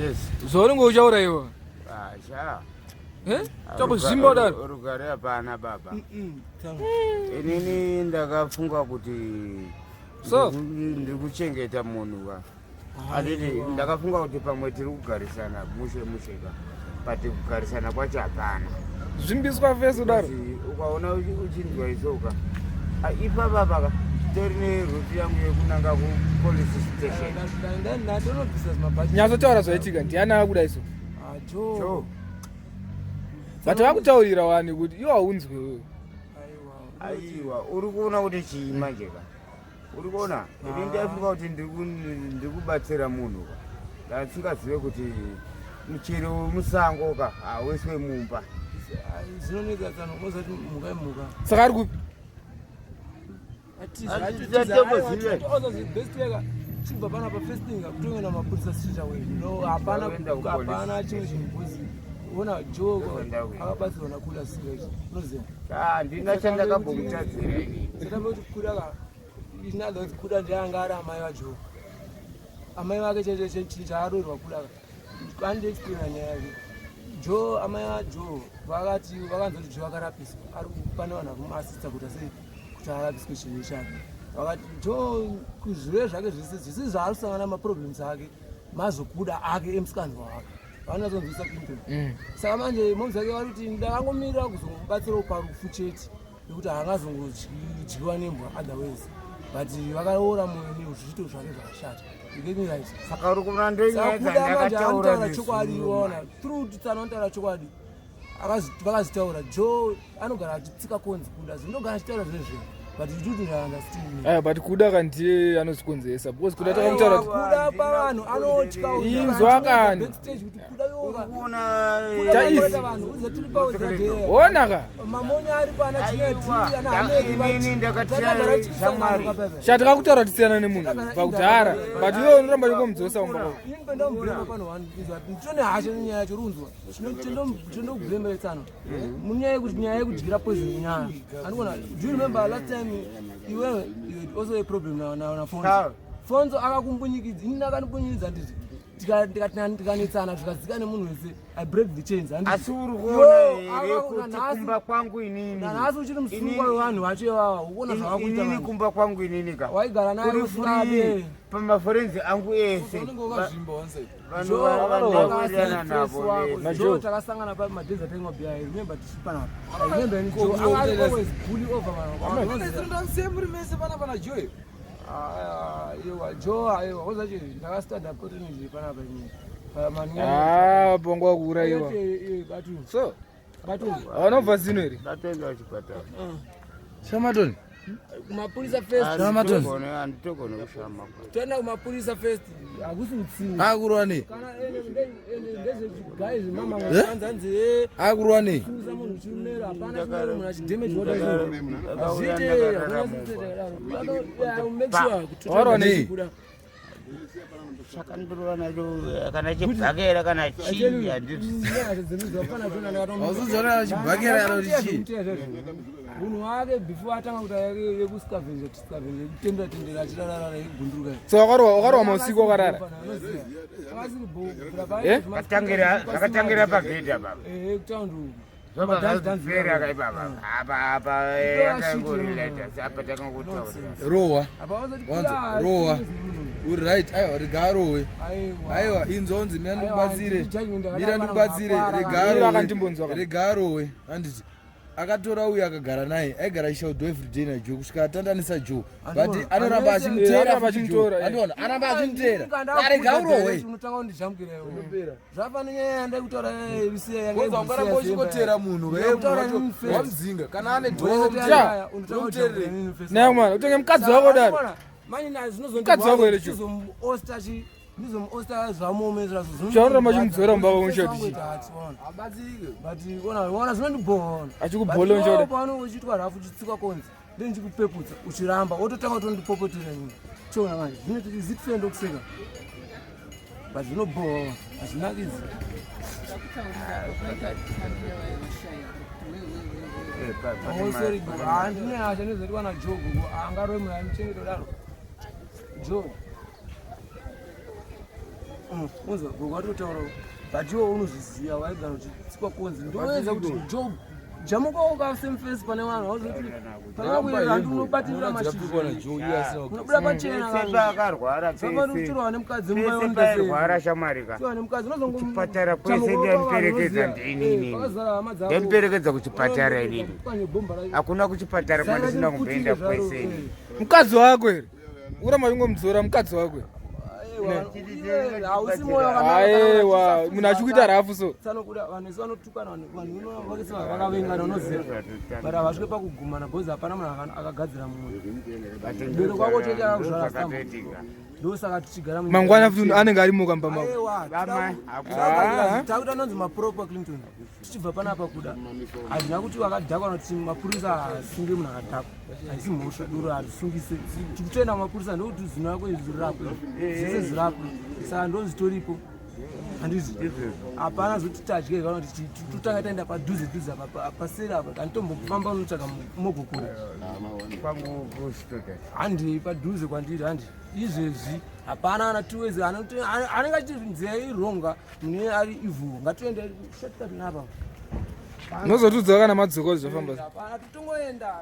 Yes. Zvaunenge uchaurayiwa. Ah, sha. Eh? Takuzvimba kudaro. Rugare hapana baba. Inini ndakafunga kuti So? ndiri kuchengeta munhu ka. Anditi ndakafunga kuti pamwe tiri kugarisana mushe mushe ka. But kugarisana kwacho hapana. Zvimbiswa fesi kudaro. Because ukaona uchinzwa isoka. Ah, ipapa paka tori neruti yangu yekunanga kupolice station. Ndatonobvisa zvimabhachi. Nyatsotaura zvaitika ndiani akakuda iso? Ah, Joe. Joe. But vakutaurira wani kuti iwe haunzwe wewe. Aiwa. Aiwa, uri kuona kuti chii manje ka? Uri kuona? Ini ndaifunga kuti ndiri kubatsira munhu ka. Ndasingazive kuti muchero wemusango ka hauiswe mumba. Zvinonetsa tsano unozati mhuka imhuka. Saka ari kupi? Chibva panapa first thing kutoenda mapurisa straight away. No, hapana Kuenda kupolice hapana chimwe chinhu because ona Joe Ndokuenda kupi? akabatsirwa nakula straight. Unoziva? Ah, handina chandakambomutadzira ini. Saka kuti kuda ka in other words kuda ndiye anga ari amai vaJoe. Amai vake chete chinhu chaaroorwa kuda ka. Andiexplaina nyaya yake. Joe amai vaJoe vakati vakanzwa kuti Joe akarapiswa ari pane vanhu vakumuasista kuti asei kuti arapiswe chinhu chake. Vakati Joe kuzvirwere zvake zvese zvese zvaari kusangana maproblems ake mazokuda ake emusikanzwa wake. Vanonatsonzwisa Clinton. Saka manje moms vake vari kuti ndakangomirira kuzomubatsirawo parufu chete nekuti haangazongodyiwa nembwa otherwise but vakaora mwoyo nezviito zvake zvakashata. You get me right? Saka uri kuona ndonyaya Saka kuda manje dzandakataura anotaura chokwadi nezuro ona through tsano anotaura chokwadi vakazvitaura Joe anogara achitsika konzi kuda zvinogara achitaura zvezve but you do not understand me. Aya but kuda ka ndiye anozikonzeresa because kuda takamutaura kuti Kuda pavanhu anotya Inzwa kani. backstage kuti kuda Uri yoga kuona Chaizi. kuda vanhu uze tiri pawo ona ka mamonya ari pana Aiwa, inini ndakatira shamwari. sha takakutaura tisiyana nemunhu pakudhara but iwe unoramba uchingomudzosa kumba kwako. nditone hasha nenyaya yacho runzwa tondokubhemera tsano munyaya yekuti nyaya yekudyira poison kunyaya andikuona do you remember last time iwewe you had also a problem nafonzo How? Fonzo akakumbunyikidza inini akandibunyikidza nditi tikanetsana zvikadzika nemunhu wese I break the chains handiti? Asi uri Yo, kuona here akaona kuti nhasi- kumba kwangu inini nanhasi uchiri musungwa wevanhu vacho ivava ukuona zvavakuita inini vanhu. kumba kwangu inini ka Waigara naye kuri usingade. free pamaforenzi angu ese Unenge wakazvimba one side. vanhu vandawirirana navo vese. Najoe. Takasangana pa madhezi ataingwa bia. I remember tichi panapa. I remember ni Joe anga ari always bully over vanhu. Vanoziva. Muri mese panapa naJoe. Ah, iwa Joe aiwa woza chi ndakastanda potini panapa ini. Pa Ah, panguva kuurayiwa. Batu. So, Batu. vanobva zino here? Ndatoenda kuchipatara. Shamatoni. Kumapurisa first. Shamatoni. Handitogone kushama. Toenda kumapurisa first. Hakusi utsinye. Akurwa nei? Kana ene ene ndezvechigai zvemama Eh? vanzanzi eh Akurwa nei? kusunga munhu chimero hapana chimero munhu achidamage water Ndakauya zviite ndakarara hakuna mumba. chakadaro make sure kuti Warwa nei? kuda Chakandirova nacho kana chibhakera kana chii handiti. Hauzodziona kana chibhakera kana kuti chii? unhu wake before atanga kuita yekuscavenger tiscavenger yekutendera tendera achirarara yegunduruka So wakarwa wakarwa mausiku wakarara. Eh? Zvakatangira pagedhi apa. kutaundi uku Zvabva kaipapa. Apa apa yakangorilaita apa takangotaurira. Rowa. apa wazoti Wanzo, rowa. Uri right. Aiwa rega arowe. Aiwa inzonzi mira ndikubatsire. Mira ndikubatsire. Rega Mira arowe. akandimbonzwa kana. Rega arowe. Handiti. Akatora uyu akagara naye aigara achishaudwa everyday naJoe kusvika atandanisa Joe but anoramba Eh, achimuteera anoramba futi Joe. achimutora, eh. Andiona aramba achimuteera arega urowe unotanga kundijamukira iwe zvafana nyaya yandai kutaura Kwanza ungaramba uchingotera munhu Ndakutaura munhu wacho inini first. wamudzinga kana ane Naye mwana, utenge mukadzi wako daro. Mukadzi wako here Joe? ndizomuosta zvamuomesera Chaunoramba uchimudzora mumba wako mushoti chii? but ona zvinondibhoona Achikubhola unchode. paunenge uchiitwa rafu uchitsikwa konzi ndenichikupeputsa uchiramba wototanga kutondipopotera nyini chiona manje zvinoiti is it fair ndokuseka but zvinobhowa hazvinakidzi Oh, sorry handine hasha nezoitwa najoe gogo angarove munhu aimuchengeta kudaro joe. Unzwa gogo atotaura, but iwe unozviziva, waigara uchitsikwa konzi. Ndoedza kuti jo jamuka ukasemfesi pane vanhu, wauzoti panakuenda unobatirira mashizha, unobuda pachena. Pese akarwara, Utorwa nemukadzi. Pese pairwara shamwarika, Nemukadzi. Kuchipatara kwese ndamuperekedza ndini inini. Ndamuperekedza kuchipatara inini. Hakuna kuchipatara kwandisina kumboenda kwese inini. Mukadzi wako here? Uramba uchingomudzora mukadzi wako here? Hausi moyo. Aiwa, munhu achikuita rafu so. Tsanokuda vanhu vese vanotukana, vanhu vese vakavengana, unoziva, but havasvike pakugumana because hapana munhu akagadzira mumwe. Mberi kwako chete akakuzvara stambo. Zvakatoitika. Ndosaka tichigara Mangwana futi anenge ari mukamba mako. Aiwa, Vama, takuita anonzi maproper Clinton. Tichibva panapa kuda, hazvina kuti wakadhakwa nokuti mapurisa asunge munhu akadhakwa, haisi mhosva. Doro harisungise. Tikutoenda kumapurisa ndokuti zino yako izvi zvirapwe, zvese zvirapwe. Saka ndo zvitoripo, handizi? Hapana zoti tadye kana kuti totanga taenda padhuze dhuze apa, paseri apa. Handitombofamba unotsvaga mogokura. Kwangu kusitoda. Handi padhuze kwandiri, handi izvezvi. Hapana kana 2 ways anenge achiti nzira ironga, mune ari evil. Ngatiende shortcut napa. Unozotudzawo kana madzoka kuti zvafamba. Hapana, titongoenda.